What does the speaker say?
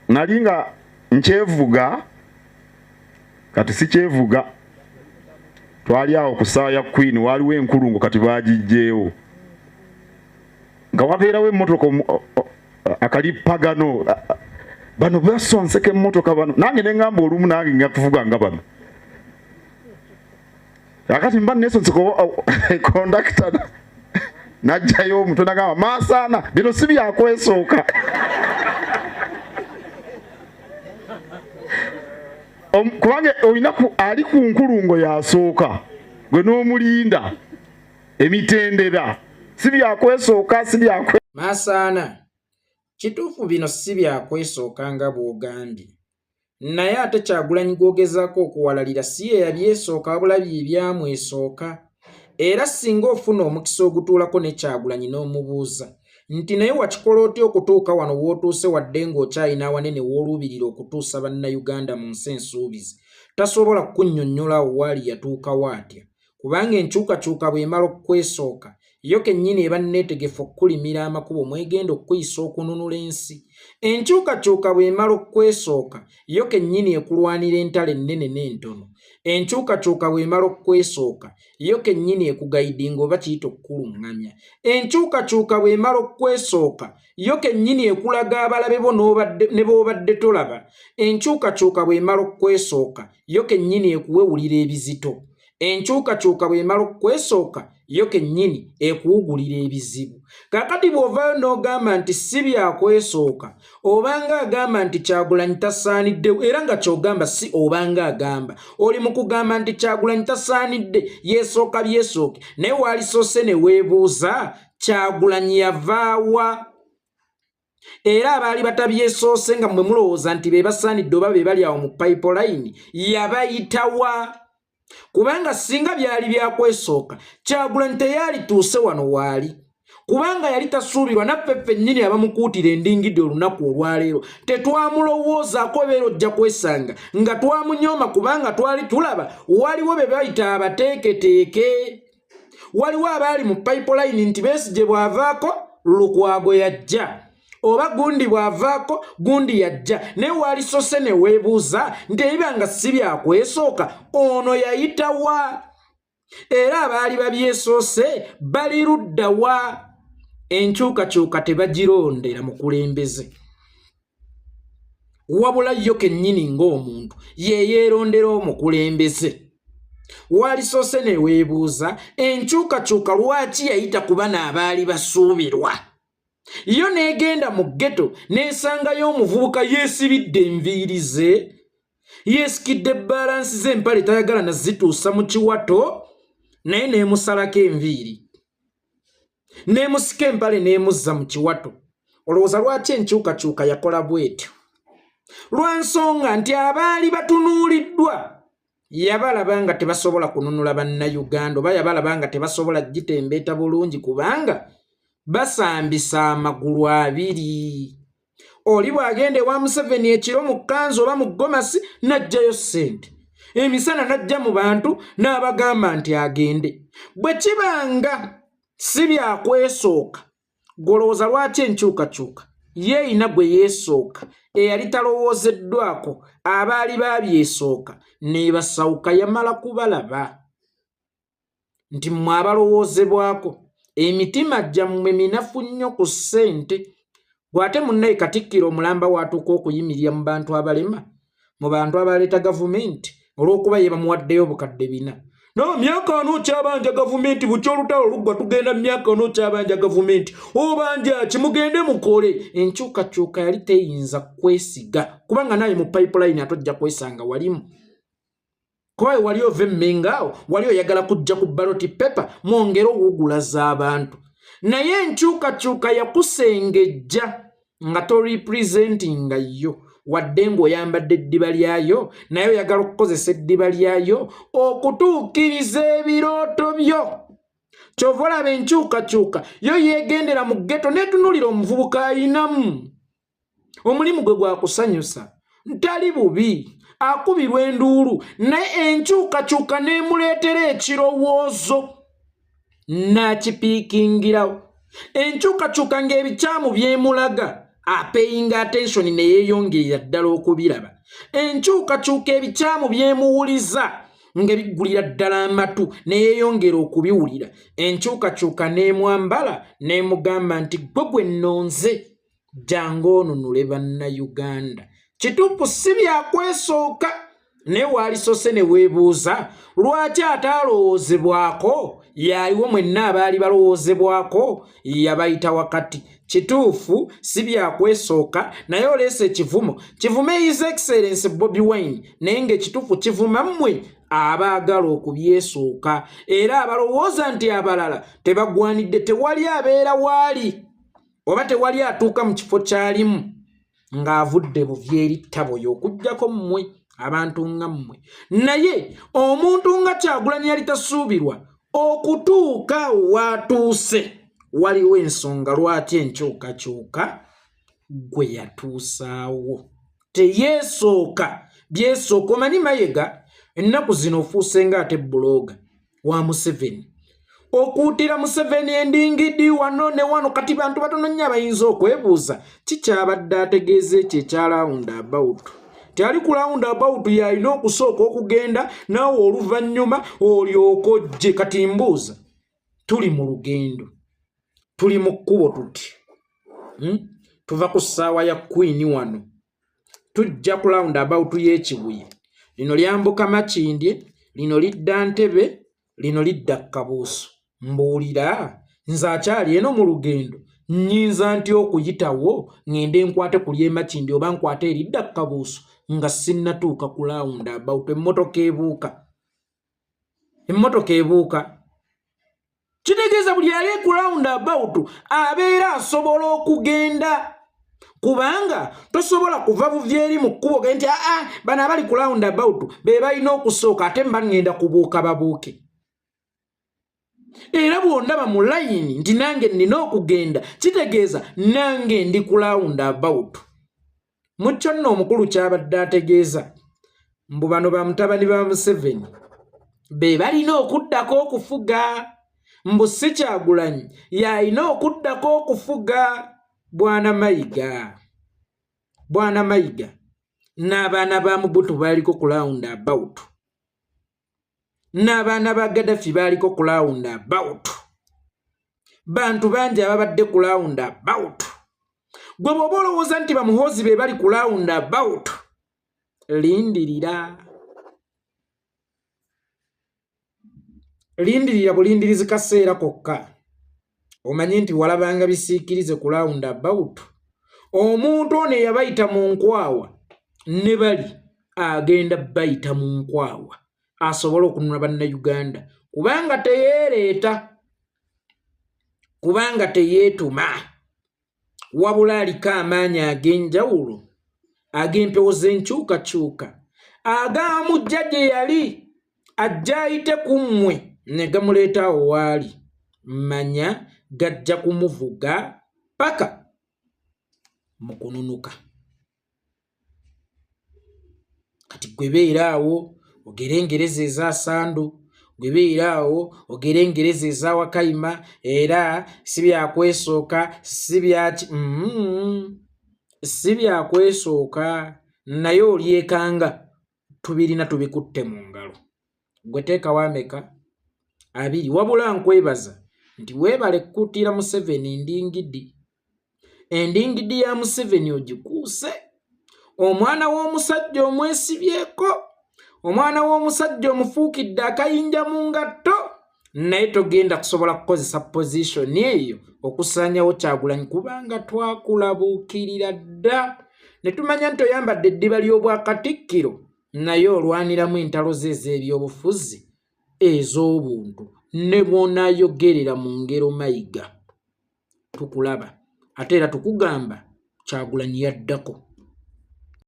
Nali nga nkyevuga, kati sikyevuga. Twali awo ku ssaawa ya Queen, waaliwo enkulungo kati baagijjeewo, nga wabeerawo emmotoka akalippagano. Bano basonseka emmotoka bano, nange ne ŋŋamba olumu nange nga kuvuga nga bano. Kakati mba nesonseka, kondakita n'ajjayo omutwe nagamba, "Maasaana, bino si byakwesooka." Kubanga olina ali ku nkulungo yasooka, gwe n'omulinda. Emitendera si byakwesooka, si byakwe Maasaana, kituufu bino si byakwesooka nga bw'ogambye, naye ate Kyagulanyi gw'ogezaako okuwalalira si ye yabyesooka, wabula bye byamwesooka. Era singa ofuna omukisa ogutuulako ne Kyagulanyi n'omubuuza nti naye wakikola otya okutuuka wano w'otuuse, wadde ng'okyalina awanene w'oluubirira okutuusa Bannayuganda mu nsi ensuubize, tasobola kukunnyonnyola awo waali yatuukawo atya. Kubanga enkyukakyuka bw'emala okukwesooka, yo kennyini eba nneetegefu okukulimira amakubo mw'egenda okukuyisa okununula ensi. Enkyukakyuka bw'emala okukwesooka, yo kennyini ekulwanira entalo ennene n'entono. Enkyukakyuka bw'emala okukwesooka, yo kennyini ekugayidinga oba kiyite okukuluŋŋamya. Enkyukakyuka bw'emala okukwesooka, yo kennyini ekulaga abalabe bo ne b'obadde tolaba. Enkyukakyuka bw'emala okukwesooka, yo kennyini ekuwewulira ebizito. Enkyukakyuka bw'emala okukwesooka, yo kennyini ekuwugulira ebizibu. Kaakati bw'ovaayo n'ogamba nti si byakwesooka, obanga agamba nti Kyagulanyi tasaanidde, era nga ky'ogamba si obanga agamba, oli mu kugamba nti Kyagulanyi tasaanidde, yeesooka byesooke. Naye waalisoose ne weebuuza, Kyagulanyi yavaawa? Era abaali batabyesoose nga mmwe mulowooza nti be basaanidde oba be bali awo mu pipeline, yabayitawa? Kubanga singa byali byakwesooka, Kyagulanyi teyalituuse wano waali, kubanga yali tasuubirwa. Naffe ffennyini abamukuutira endingidi olunaku olwaleero tetwamulowoozaako, obeera ojja kwesanga nga twamunyooma, kubanga twali tulaba waliwo be bayita abateeketeeke, waliwo abaali mu pipeline nti Besigye bw'avaako Lukwago yajja, oba gundi bw'avaako gundi yajja. Naye waalisose ne weebuuza nti ebiba nga si byakwesooka, ono yayitawa? Era abaali babyesoose bali ludda wa? Enkyukakyuka tebagirondera mukulembeze, wabula yo kennyini ng'omuntu ye yeerondera omukulembeze. Walisoose ne weebuuza enkyukakyuka lwaki yayita ku bano abaali basuubirwa, yo n'egenda mu ghetto n'esangayo omuvubuka yeesibidde enviiri ze, yeesikidde balansi z'empale, tayagala nazituusa mu kiwato, naye n'emusalako enviiri, n'emusika empale, n'emuzza mu kiwato. Olowooza lwaki enkyukakyuka yakola bw'etyo? Lwa nsonga nti abaali batunuuliddwa yabalaba nga tebasobola kununula Bannayuganda, oba yabalaba nga tebasobola gitembeeta bulungi, kubanga basambisa amagulu abiri. Oli bw'agenda ewa Museveni ekiro mu kkanzu oba mu gomasi n'aggyayo ssente, emisana n'ajja mu bantu n'abagamba nti agende. Bwe kibanga si byakwesooka, gw'olowooza lwaki enkyukakyuka ye erina gwe yeesooka eyali talowoozeddwako, abaali baabyesooka n'ebasawuka? Yamala kubalaba nti mmwe abalowoozebwako emitima gyammwe minafu nnyo ku ssente. Gw'ate munnaye Katikkiro omulamba waatuuka okuyimirira mu bantu abalema, mu bantu abaleeta gavumenti, olw'okuba ye bamuwaddeyo 4000. No myaka ano okyabanja gavumenti, bukya olutalo luggwa tugenda mu myaka ano okyabanja gavumenti, obanja ki? Mugende mukole. Enkyukakyuka yali teyinza kwesiga, kubanga naye mu pipeline ate ojja kwesanga walimu, kuba wali ova emmenga awo wali oyagala kujja ku ballot paper mwongere owugulaza abantu. Naye enkyukakyuka yakusengejja nga torepresentinga yo, wadde ng'oyambadde eddiba lyayo, naye oyagala okukozesa eddiba lyayo okutuukiriza ebirooto byo. Kyova olaba enkyukakyuka yo yeegendera mu ghetto n'etunuulira omuvubuka ayinamu omulimu gwe gwakusanyusa, ntali bubi, akubirwa enduulu, naye enkyukakyuka n'emuleetera ekirowoozo n'akipiikingirawo. Enkyukakyuka ng'ebikyamu byemulaga. Apayinga attention ne yeeyongerera ddala okubiraba. Enkyukakyuka ebikyamu byemuwuliza nga biggulira ddala amatu ne yeeyongera okubiwulira. Enkyukakyuka n'emwambala n'emugamba nti ggwe gwe nnonze, jangu onunule Bannayuganda. Kituufu si byakwesooka, naye waalisose ne weebuuza lwaki ate alowoozebwako yaaliwo mwenna abaali balowoozebwako yabayita wakati. Kituufu si byakwesooka, naye oleese ekivumo kivume His Excellence Bobi Wine, naye ng'ekituufu kivuma mmwe abaagala okubyesooka era abalowooza nti abalala tebagwanidde. Tewali abeera waali oba tewali atuuka mu kifo kyalimu ng'avudde buvi eri ttabo okuggyako mmwe abantu nga mmwe. Naye omuntu nga Kyagulanyi yali tasuubirwa okutuuka waatuuse. Waliwo ensonga lwaki enkyukakyuka gwe yatuusaawo teyeesooka byesooka. Omanyi Mayiga ennaku zino ofuuse nga ate blogger wa Museveni, okuutira Museveni endingidi wano ne wano. Kati bantu batono nnyo abayinza okwebuuza kikyabadde ategeeza ekyo ekya round about. Tyali ku round about, yalina okusooka okugenda naawe oluvannyuma olyoka ojje. Kati mbuuza, tuli mu lugendo, tuli mu kkubo tuti, Tuva ku ssaawa ya Queen wano tujja ku round about y'Ekibuye. Lino lyambuka Makindye, lino lidda Ntebe, lino lidda Kabuusu. Mbuulira nze akyali eno mu lugendo, nnyinza ntya okuyitawo ŋŋende nkwate ku ly'Emakindye oba nkwate eridda Kabuusu nga sinnatuuka ku round about? Emmotoka ebuuka, emmotoka ebuuka. Kitegeeza buli ali ku round about abeera asobola okugenda, kubanga tosobola kuva buvi eri mu kkubo ge nti aa bano abali ku round about be balina okusooka, ate mba ŋŋenda kubuuka babuuke. Era bw'ondaba mu layini nti nange nnina okugenda, kitegeeza nange ndi ku round about. Mu kyo nno omukulu kyabadde ategeeza mbu bano ba mutabani ba Museveni be balina okuddako okufuga, mbu si Kyagulanyi y'alina okuddako okufuga. Bwana Mayiga, bwana Mayiga n'abaana ba Mubutu baaliko ku round about, n'abaana ba Gaddafi baaliko ku round about. Bantu bangi ababadde ku round about. Gwe bw'oba olowooza nti bamuhoozi be bali ku round about, lindirira, lindirira bulindirizi kaseera kokka omanye nti walabanga bisiikirize ku round about. Omuntu ono eyabayita mu nkwawa ne bali agenda bayita mu nkwawa asobole okununula Bannayuganda, kubanga teyeereeta, kubanga teyeetuma, wabula aliko amaanyi ag'enjawulo ag'empewo z'enkyukakyuka agamujja gye yali ajja ayite ku mmwe ne gamuleeta awo waali. Manya gajja kumuvuga paka mu kununuka. Kati gwe beera awo ogere engereza eza sandu, gwe beera awo ogere engereza eza wakayima, era si byakwesooka, si byaki, si byakwesooka, naye olyekanga tubirina tubikutte mu ngalo. Gwe teekawo ameka abiri. Wabula nkwebaza nti weebale kukuutira Museveni ndingidi. Endingidi ya Museveni ogikuuse. Omwana w'omusajja omwesibyeko, omwana w'omusajja omufuukidde akayinja mu ngatto, naye togenda kusobola kukozesa position eyo okusaanyawo Kyagulanyi, kubanga twakulabuukirira dda ne tumanya nti oyambadde eddiba ly'obwakatikkiro, naye olwaniramu entalo ze ez'ebyobufuzi ez'obuntu. Ne bw'onaayogerera mu ngero Mayiga, tukulaba, ate era tukugamba Kyagulanyi yaddako.